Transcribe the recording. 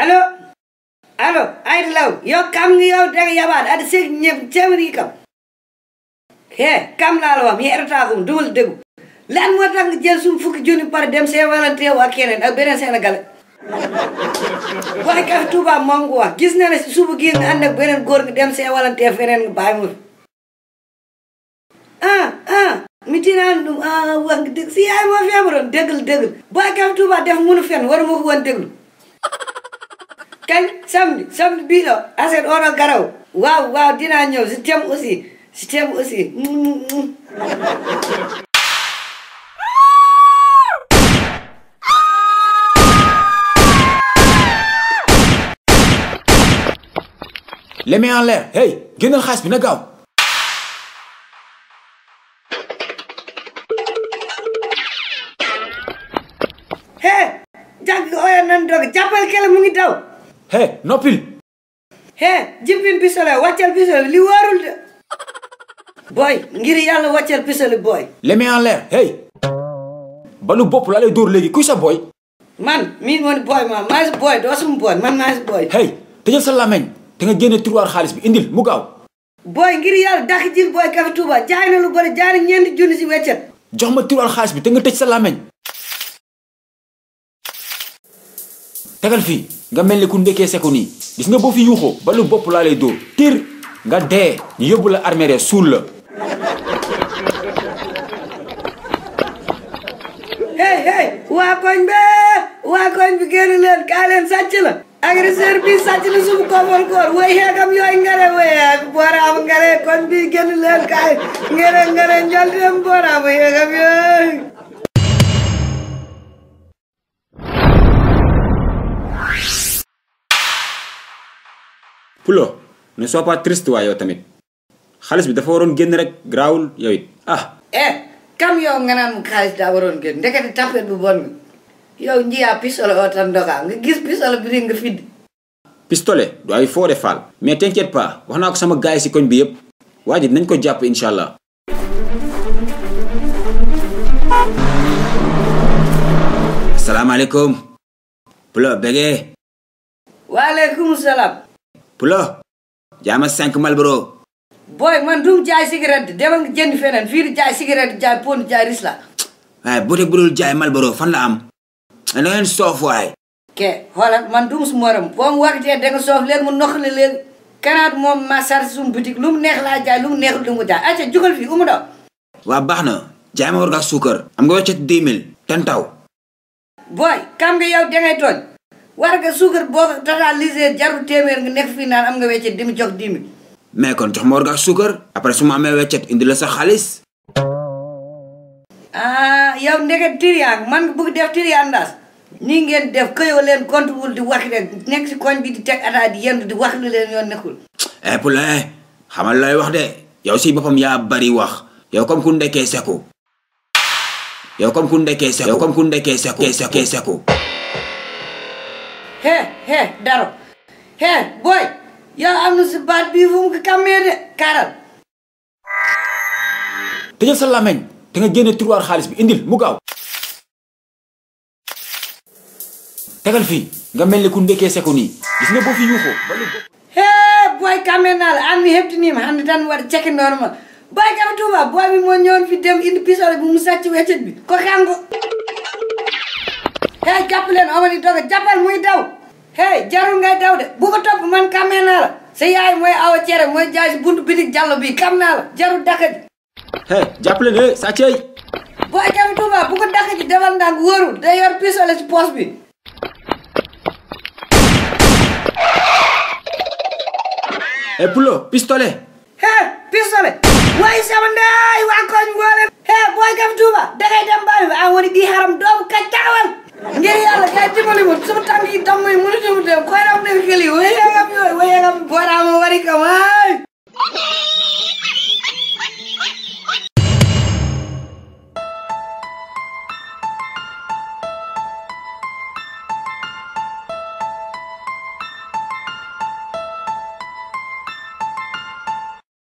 allo allo ay law yow kam nga yow da nga yabaat ada seg ñem cewri kam he kam la la wax mi erta ko dul deggu lan mo tax nga jël sum fukki joni par dem sé walante wa keneen ak benen Sénégal way ka Touba mom ko wax gis na la ci subu gi nga and ak benen góor gi dem sé walante feneen nga bay mu mi tinaan dum wax deug si ay mo febaron deggal boy ka Touba def munu fen war mo ko won deglu kan samedi bi lo aset ono garaw waaw dina ñew ci tem aussi les mains en l'air hey génnal xaalis bi na gaaw hey jag oya nan dog jappal kele mu ngi daw hey noppil hey jimpin pisole waccal pisole li warul de boy ngir yalla waccal pisole boy les mains en l'air hey balu bop la lay dóor léegi kuy sa boy man mi mon boy ma mas boy do sum boy man mas boy hey tejal sa lameñ te nga génne tiroir xaalis bi indil mu gaaw boy ngir yalla dak jil boy ka Touba jaay na lu bari jaay na ñeent junni ci weccet jox ma tiroir xaalis bi te nga tej sa lameñ tegal fi nga melni ku ndeké séko ni gis nga bo fi yuxo balu bop la lay dóor tir nga dé ñu yobbu la armée sul la hey wa koñ bi génn leen ka leen sàcc la agresseur bi sàcc na sumu ko mon koor way hegam yoy ngare way boram ngare koñ bi génn leen kay ngare ñol dem boram hegam yoy Pulo ne sois pas triste wa yow tamit xaalis bi dafa waron génn rek grawul yow it kam yow nga naan xaalis da waron génn ndekati tapet bu bon yow njiya pistole o tan doga nga gis pistole bi nga fid pistolet do ay fo defal mais t'inquiète pas waxna ko sama gaay ci koñ bi yépp waji nañ ko japp inshallah assalamu alaykum Pulo bege wa alaykum salam Pulo jama 5 Malboro boy man dum jaay cigarette demal nga jënd fenen fi di jaay cigarette jaay pon jaay risla ay botek budul jaay Malboro fan la am ana ngeen sof way ke xoolal man dum su moram boo mu waxtee da nga soof léegi mu nox la léegi kanaat moom ma sar sum boutique lu mu neex laa jaay lu mu neexul lu mu jaay acca jugal fii umu daw waa baax na jaay ma war nga suukar am nga weccet 10 000 tan taw boy kam nga yow dangay tooñ war nga suukar boo ko totalisé jarul téeméer nga nekk fii naan am nga weccet di mu jox 10 000 mais kon jox ma war nga suukar après su ma amee weccet indi la sa xaalis yow ndeke tiriyan man nga bëgg def tiriyandaas ni ngeen def këyoo leen compte wul di wax rek nekk si koñ bi di teg ata di yendu di wax lu leen yoon nekkul poulain xamal lay wax de yow si boppam yaa bari wax yow comme ku ndekkee seko he daro he boy yow am na si baat bii fu mu ko kàmmee de kaaral tëjal sa lameñ te nga génne tiroir xaalis bi indil mu gaaw tegal fi nga melni ku ndeké séko ni gis nga bo fi yuxo boy kamenal an mi hebtini ma hande tan war cekke norma boy kam Touba boy mi mo ñoon fi dem indi pisole bu mu sacc weccet bi ko kango jappalen omani doga jappal muy daw jarul ngay daw de bu ko top man kamenal sa yaay moy awa ciéré moy jaay buntu bitik jallo bi kamnal jarul dakati jappalen saccey boy kam Touba bu ko dakati demal ndang woru day yor pisole ci poste bi Pulo, pistolet. Pistolet. Why samandai wa ko ngole. Boy kam Touba, da ngay dem baal bi woni di haram doom ka taawal. Ngir yalla kay dimbali mo sama tangi dam may mënu dem ko ram ne xeli way